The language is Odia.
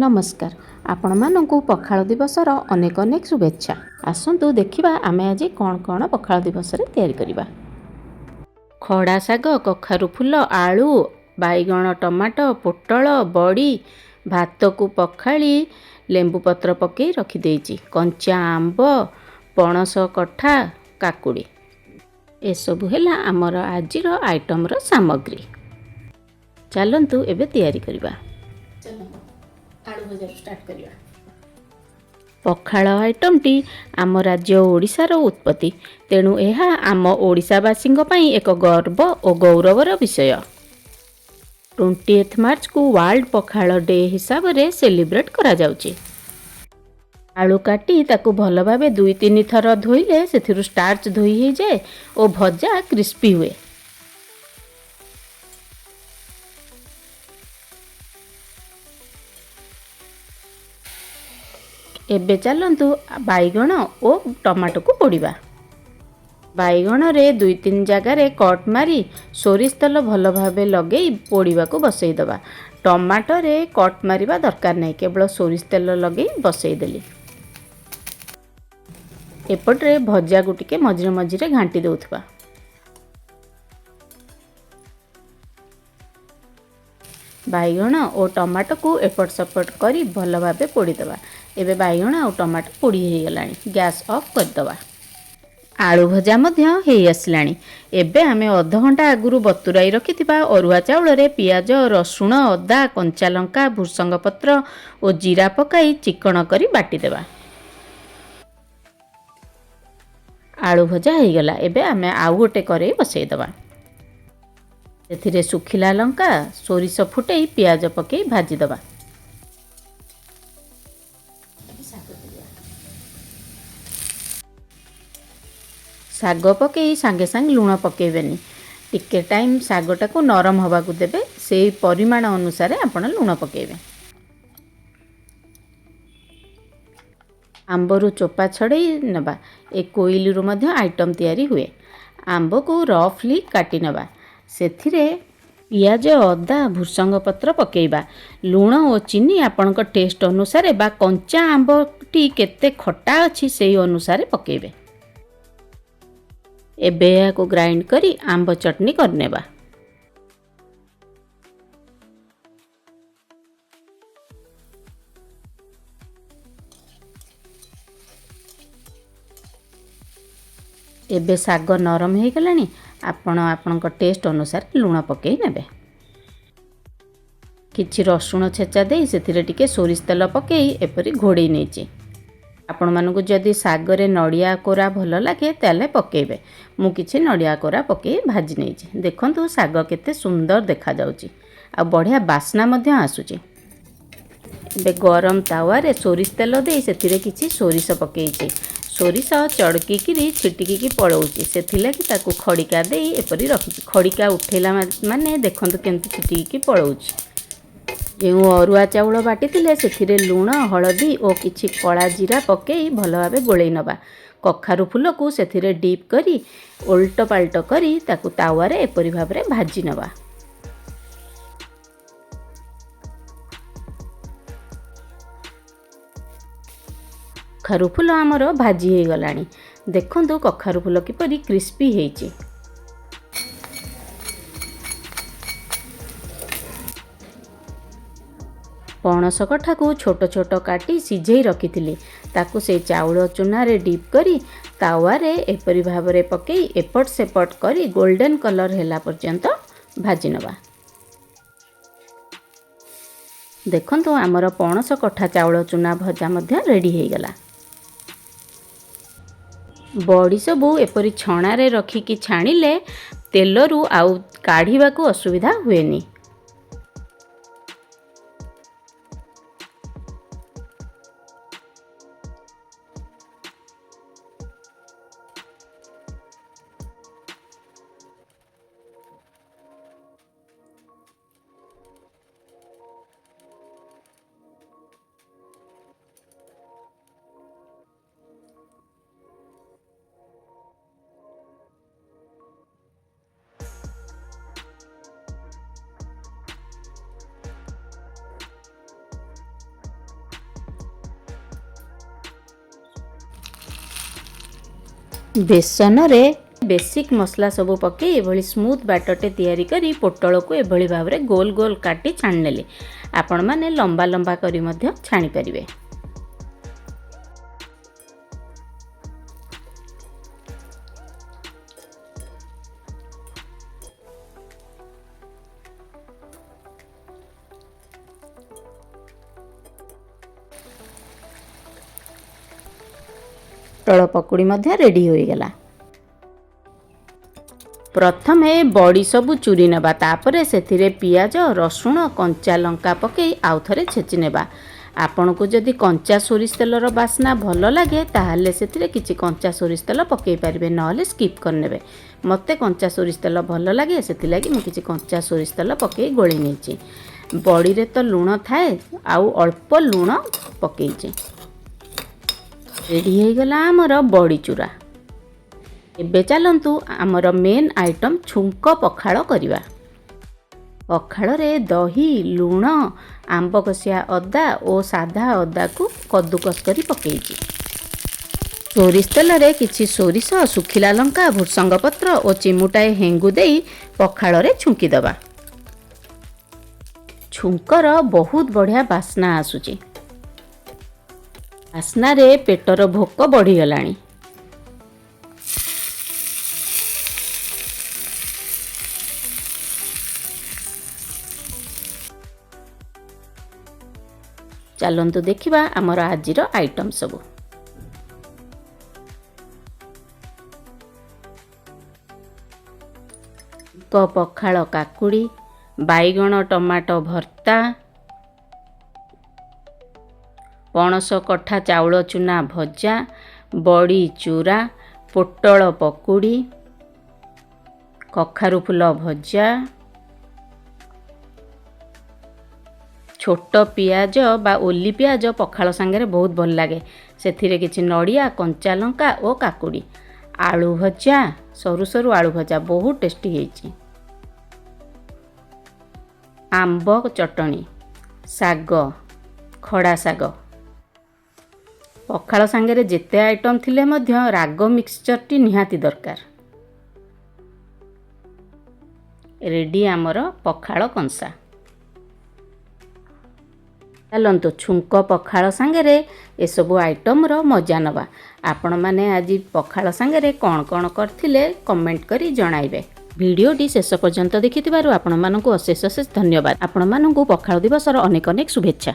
ନମସ୍କାର, ଆପଣମାନଙ୍କୁ ପଖାଳ ଦିବସର ଅନେକ ଅନେକ ଶୁଭେଚ୍ଛା। ଆସନ୍ତୁ ଦେଖିବା ଆମେ ଆଜି କ'ଣ କ'ଣ ପଖାଳ ଦିବସରେ ତିଆରି କରିବା। ଖଡ଼ା ଶାଗ, କଖାରୁ ଫୁଲ, ଆଳୁ, ବାଇଗଣ, ଟମାଟୋ, ପୋଟଳ, ବଡ଼ି, ଭାତକୁ ପଖାଳି ଲେମ୍ବୁ ପତ୍ର ପକାଇ ରଖିଦେଇଛି, କଞ୍ଚା ଆମ୍ବ, ପଣସ କଠା, କାକୁଡ଼ି। ଏସବୁ ହେଲା ଆମର ଆଜିର ଆଇଟମ୍ର ସାମଗ୍ରୀ। ଚାଲନ୍ତୁ ଏବେ ତିଆରି କରିବା। ଚାଲନ୍ତୁ ଆଳୁ ଭଜାରୁ ଷ୍ଟାର୍ଟ କରିବା। ପଖାଳ ଆଇଟମ୍ଟି ଆମ ରାଜ୍ୟ ଓଡ଼ିଶାର ଉତ୍ପତ୍ତି, ତେଣୁ ଏହା ଆମ ଓଡ଼ିଶାବାସୀଙ୍କ ପାଇଁ ଏକ ଗର୍ବ ଓ ଗୌରବର ବିଷୟ। 20th ମାର୍ଚ୍ଚକୁ ୱାର୍ଲଡ ପଖାଳ ଡେ ହିସାବରେ ସେଲିବ୍ରେଟ୍ କରାଯାଉଛି। ଆଳୁ କାଟି ତାକୁ ଭଲ ଭାବେ 2-3 ଥର ଧୋଇଲେ ସେଥିରୁ ଷ୍ଟାର୍ଚ ଧୋଇ ହେଇଯାଏ ଓ ଭଜା କ୍ରିସ୍ପି ହୁଏ। ଏବେ ଚାଲନ୍ତୁ ବାଇଗଣ ଓ ଟମାଟୋକୁ ପୋଡ଼ିବା। ବାଇଗଣରେ 2-3 ଜାଗାରେ କଟ୍ ମାରି ସୋରିଷ ତେଲ ଭଲ ଭାବେ ଲଗେଇ ପୋଡ଼ିବାକୁ ବସେଇଦେବା। ଟମାଟୋରେ କଟ୍ ମାରିବା ଦରକାର ନାହିଁ, କେବଳ ସୋରିଷ ତେଲ ଲଗେଇ ବସେଇଦେଲି। ଏପଟରେ ଭଜାକୁ ଟିକେ ମଝିରେ ମଝିରେ ଘାଣ୍ଟି ଦେଉଥିବା। ବାଇଗଣ ଓ ଟମାଟୋକୁ ଏପଟ ସେପଟ କରି ଭଲ ଭାବେ ପୋଡ଼ିଦେବା। ଏବେ ବାଇଗଣ ଆଉ ଟମାଟୋ ପୋଡ଼ି ହେଇଗଲାଣି, ଗ୍ୟାସ୍ ଅଫ୍ କରିଦେବା। ଆଳୁ ଭଜା ମଧ୍ୟ ହେଇ ଆସିଲାଣି। ଏବେ ଆମେ ଅଧଘଣ୍ଟା ଆଗରୁ ବତୁରାଇ ରଖିଥିବା ଅରୁଆ ଚାଉଳରେ ପିଆଜ, ରସୁଣ, ଅଦା, କଞ୍ଚା ଲଙ୍କା, ଭୃସଙ୍ଗ ପତ୍ର ଓ ଜିରା ପକାଇ ଚିକଣ କରି ବାଟିଦେବା। ଆଳୁ ଭଜା ହେଇଗଲା। ଏବେ ଆମେ ଆଉ ଗୋଟେ କରେଇ ବସେଇଦେବା। ସେଥିରେ ଶୁଖିଲା ଲଙ୍କା, ସୋରିଷ ଫୁଟେଇ ପିଆଜ ପକାଇ ଭାଜିଦେବା। ଶାଗ ପକାଇ ସାଙ୍ଗେ ସାଙ୍ଗେ ଲୁଣ ପକାଇବେନି, ଟିକେ ଟାଇମ୍ ଶାଗଟାକୁ ନରମ ହେବାକୁ ଦେବେ, ସେଇ ପରିମାଣ ଅନୁସାରେ ଆପଣ ଲୁଣ ପକାଇବେ। ଆମ୍ବରୁ ଚୋପା ଛଡ଼େଇ ନେବା। ଏ କୋଇଲିରୁ ମଧ୍ୟ ଆଇଟମ୍ ତିଆରି ହୁଏ। ଆମ୍ବକୁ ରଫଲି କାଟି ନେବା। ସେଥିରେ ପିଆଜ, ଅଦା, ଭୃସଙ୍ଗ ପତ୍ର ପକାଇବା। ଲୁଣ ଓ ଚିନି ଆପଣଙ୍କ ଟେଷ୍ଟ ଅନୁସାରେ ବା କଞ୍ଚା ଆମ୍ବଟି କେତେ ଖଟା ଅଛି ସେଇ ଅନୁସାରେ ପକାଇବେ। ଏବେ ଏହାକୁ ଗ୍ରାଇଣ୍ଡ କରି ଆମ୍ବ ଚଟଣି କରିନେବା। ଏବେ ଶାଗ ନରମ ହେଇଗଲାଣି, ଆପଣ ଆପଣଙ୍କ ଟେଷ୍ଟ ଅନୁସାରେ ଲୁଣ ପକାଇ ନେବେ। କିଛି ରସୁଣ ଛେଚା ଦେଇ ସେଥିରେ ଟିକେ ସୋରିଷ ତେଲ ପକାଇ ଏପରି ଘୋଡ଼େଇ ନେଇଛି। ଆପଣମାନଙ୍କୁ ଯଦି ଶାଗରେ ନଡ଼ିଆ କୋରା ଭଲ ଲାଗେ ତାହେଲେ ପକାଇବେ। ମୁଁ କିଛି ନଡ଼ିଆ କୋରା ପକାଇ ଭାଜି ନେଇଛି। ଦେଖନ୍ତୁ ଶାଗ କେତେ ସୁନ୍ଦର ଦେଖାଯାଉଛି ଆଉ ବଢ଼ିଆ ବାସ୍ନା ମଧ୍ୟ ଆସୁଛି। ଏବେ ଗରମ ତାୱାରେ ସୋରିଷ ତେଲ ଦେଇ ସେଥିରେ କିଛି ସୋରିଷ ପକାଇଛି। ସୋରିଷ ଚଡ଼କିକିରି ଛିଟିକିକି ପଳାଉଛି, ସେଥିଲାଗି ତାକୁ ଖଡ଼ିକା ଦେଇ ଏପରି ରଖିଛି। ଖଡ଼ିକା ଉଠେଇଲା ମାନେ ଦେଖନ୍ତୁ କେମିତି ଛିଟିକିକି ପଳାଉଛି। ଯେଉଁ ଅରୁଆ ଚାଉଳ ବାଟିଥିଲେ ସେଥିରେ ଲୁଣ, ହଳଦୀ ଓ କିଛି କଳା ଜିରା ପକାଇ ଭଲ ଭାବେ ଗୋଳେଇ ନେବା। କଖାରୁ ଫୁଲକୁ ସେଥିରେ ଡିପ୍ କରି ଓଲଟ ପାଲଟ କରି ତାକୁ ତାୱାରେ ଏପରି ଭାବରେ ଭାଜି ନେବା। କଖାରୁ ଫୁଲ ଆମର ଭାଜି ହେଇଗଲାଣି। ଦେଖନ୍ତୁ କଖାରୁ ଫୁଲ କିପରି କ୍ରିସ୍ପି ହେଇଛି। ପଣସ କଠାକୁ ଛୋଟ ଛୋଟ କାଟି ସିଝେଇ ରଖିଥିଲି, ତାକୁ ସେଇ ଚାଉଳ ଚୁନାରେ ଡିପ୍ କରି ତାୱାରେ ଏପରି ଭାବରେ ପକାଇ ଏପଟ ସେପଟ କରି ଗୋଲ୍ଡେନ୍ କଲର୍ ହେଲା ପର୍ଯ୍ୟନ୍ତ ଭାଜି ନେବା। ଦେଖନ୍ତୁ ଆମର ପଣସ କଠା ଚାଉଳ ଚୁନା ଭଜା ମଧ୍ୟ ରେଡ଼ି ହେଇଗଲା। ବଡ଼ି ସବୁ ଏପରି ଛଣାରେ ରଖିକି ଛାଣିଲେ ତେଲରୁ ଆଉ କାଢ଼ିବାକୁ ଅସୁବିଧା ହୁଏନି। ବେସନରେ ବେସିକ୍ ମସଲା ସବୁ ପକାଇ ଏଭଳି ସ୍ମୁଥ୍ ବ୍ୟାଟରଟେ ତିଆରି କରି ପୋଟଳକୁ ଏଭଳି ଭାବରେ ଗୋଲ ଗୋଲ କାଟି ଛାଣିନେଲି। ଆପଣମାନେ ଲମ୍ବା ଲମ୍ବା କରି ମଧ୍ୟ ଛାଣିପାରିବେ। ପୋଟଳ ପକୁଡ଼ି ମଧ୍ୟ ରେଡ଼ି ହୋଇଗଲା। ପ୍ରଥମେ ବଡ଼ି ସବୁ ଚୁରି ନେବା, ତାପରେ ସେଥିରେ ପିଆଜ, ରସୁଣ, କଞ୍ଚା ଲଙ୍କା ପକାଇ ଆଉ ଥରେ ଛେଚି ନେବା। ଆପଣଙ୍କୁ ଯଦି କଞ୍ଚା ସୋରିଷ ତେଲର ବାସ୍ନା ଭଲ ଲାଗେ, ତାହେଲେ ସେଥିରେ କିଛି କଞ୍ଚା ସୋରିଷ ତେଲ ପକାଇ ପାରିବେ, ନହେଲେ ସ୍କିପ୍ କରିନେବେ। ମୋତେ କଞ୍ଚା ସୋରିଷ ତେଲ ଭଲ ଲାଗେ, ସେଥିଲାଗି ମୁଁ କିଛି କଞ୍ଚା ସୋରିଷ ତେଲ ପକାଇ ଗୋଳେଇ ନେଇଛି। ବଡ଼ିରେ ତ ଲୁଣ ଥାଏ, ଆଉ ଅଳ୍ପ ଲୁଣ ପକାଇଛି। ରେଡ଼ି ହେଇଗଲା ଆମର ବଡ଼ି ଚୁରା। ଏବେ ଚାଲନ୍ତୁ ଆମର ମେନ୍ ଆଇଟମ୍ ଛୁଙ୍କ ପଖାଳ କରିବା। ପଖାଳରେ ଦହି, ଲୁଣ, ଆମ୍ବ କଷିଆ ଅଦା ଓ ସାଧା ଅଦାକୁ କଦୁକସ କରି ପକାଇଛି। ସୋରିଷ ତେଲରେ କିଛି ସୋରିଷ, ଶୁଖିଲା ଲଙ୍କା, ଭୃସଙ୍ଗ ପତ୍ର ଓ ଚିମୁଟାଏ ହେଙ୍ଗୁ ଦେଇ ପଖାଳରେ ଛୁଙ୍କି ଦେବା। ଛୁଙ୍କର ବହୁତ ବଢ଼ିଆ ବାସ୍ନା ଆସୁଛି। ବାସ୍ନାରେ ପେଟର ଭୋକ ବଢ଼ିଗଲାଣି। ଚାଲନ୍ତୁ ଦେଖିବା ଆମର ଆଜିର ଆଇଟମ୍ ସବୁ। ଏକ ପଖାଳ କାକୁଡ଼ି, ବାଇଗଣ ଟମାଟୋ ଭର୍ତ୍ତା, ପଣସ କଠା ଚାଉଳ ଚୁନା ଭଜା, ବଡ଼ି ଚୁରା, ପୋଟଳ ପକୁଡ଼ି, କଖାରୁ ଫୁଲ ଭଜା, ଛୋଟ ପିଆଜ ବା ଓଲି ପିଆଜ ପଖାଳ ସାଙ୍ଗରେ ବହୁତ ଭଲ ଲାଗେ। ସେଥିରେ କିଛି ନଡ଼ିଆ, କଞ୍ଚା ଲଙ୍କା ଓ କାକୁଡ଼ି, ଆଳୁ ଭଜା, ସରୁ ସରୁ ଆଳୁ ଭଜା ବହୁତ ଟେଷ୍ଟି ହେଇଛି, ଆମ୍ବ ଚଟଣି, ଶାଗ, ଖଡ଼ା ଶାଗ। ପଖାଳ ସାଙ୍ଗରେ ଯେତେ ଆଇଟମ୍ ଥିଲେ ମଧ୍ୟ ରାଗ ମିକ୍ସଚର୍ଟି ନିହାତି ଦରକାର। ରେଡ଼ି ଆମର ପଖାଳ କଂସା। ଚାଲନ୍ତୁ ଛୁଙ୍କ ପଖାଳ ସାଙ୍ଗରେ ଏସବୁ ଆଇଟମ୍ର ମଜା ନେବା। ଆପଣମାନେ ଆଜି ପଖାଳ ସାଙ୍ଗରେ କ'ଣ କ'ଣ କରିଥିଲେ କମେଣ୍ଟ କରି ଜଣାଇବେ। ଭିଡ଼ିଓଟି ଶେଷ ପର୍ଯ୍ୟନ୍ତ ଦେଖିଥିବାରୁ ଆପଣମାନଙ୍କୁ ଅଶେଷ ଅଶେଷ ଧନ୍ୟବାଦ। ଆପଣମାନଙ୍କୁ ପଖାଳ ଦିବସର ଅନେକ ଅନେକ ଶୁଭେଚ୍ଛା।